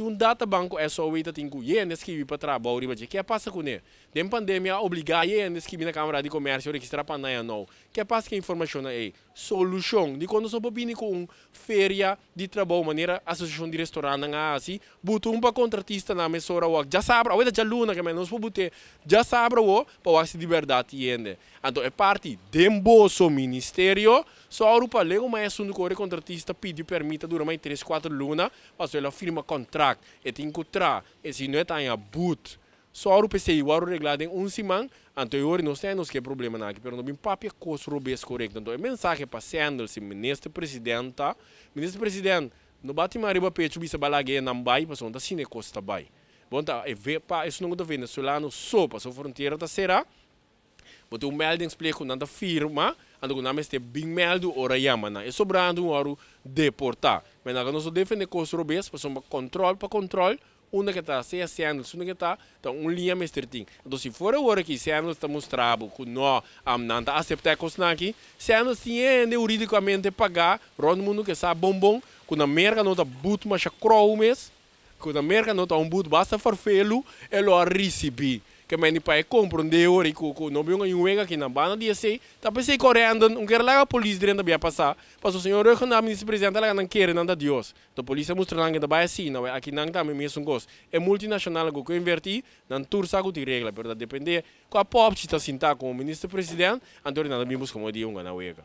Tin un databank ku SOAW ta tin ku hende skibi pa trabou riba dje. Ke a pasa kuné? Den pandemia a obligá hende skibi na Kámara di Komèrsio registrá pa nan nou. Ke a pasa ku e informashonnan ei? Solushon, Dikon nos no por bini ku un feria di trabou manera Asosiashon di Restorantnan a hasi? Buta un pa kontratistanan mesora wak djasabra, awe ta djaluna ke nos por but'é djasabra awo pa wak si di bèrdat tin hende. Anto e parti den boso ministerio sòru pa lego mas e asuntu ku ora e kontratista pidi pèrmit ta dura mas di tres kuater luna pasobra el a firma kontrakt, e tin ku tra, e si no e ta haña but. Sòru p'esei wòrdu reglá den un siman, anto e ora nos ta nos ke problemanan aki, pero no bin papia kos robes korekto. Anto e mensahe pa Sandals i Minister President ta, Minister President, no bati man riba pechu bisa ba laga e nan bai, pasobra no ta asina e kos ta bai. Bon ta e ve pa esunnan ku ta venezolano so, pasobra frontera ta será, Bo tin un meldingsplicht ku nan ta firma, anto ku nan mester bin mèldu ora yama nan. E sobrando un wòrdu deportá. Men nan nos ta defendé kos robes pasobra kòntròl pa kòntròl unda ke ta, sea Sandals unda ke ta, ta un liña mester tin. Anto si for awor aki Sandals ta mustra bo ku nò, nan ta aseptá e kosnan aki, Sandals tin e hende hurídikamente pagá rònt mundu ke sa bon bon ku na Merka no ta but masha krou mes, Ku na Merka no ta un but basta farfelu e lo a risibí. Ke meni pa e komprondé ora i ku ku no bin un wega aki na banda di esei, ta p'esei korènten un kere laga polis drenta bia pasá, pasobra señor Rhuggenaath minister presidente a laga nan kere nan ta Dios. Enton polis a mustra nan ke ta bai asina, wè aki nan tambe mesun kos. E multinashonalnan ku ke invertí, nan tur sa ku tin regla, pero ta dependé kua pòpchi ta sintá komo minister president, anto nan ta bin buska moda di hunga na wega.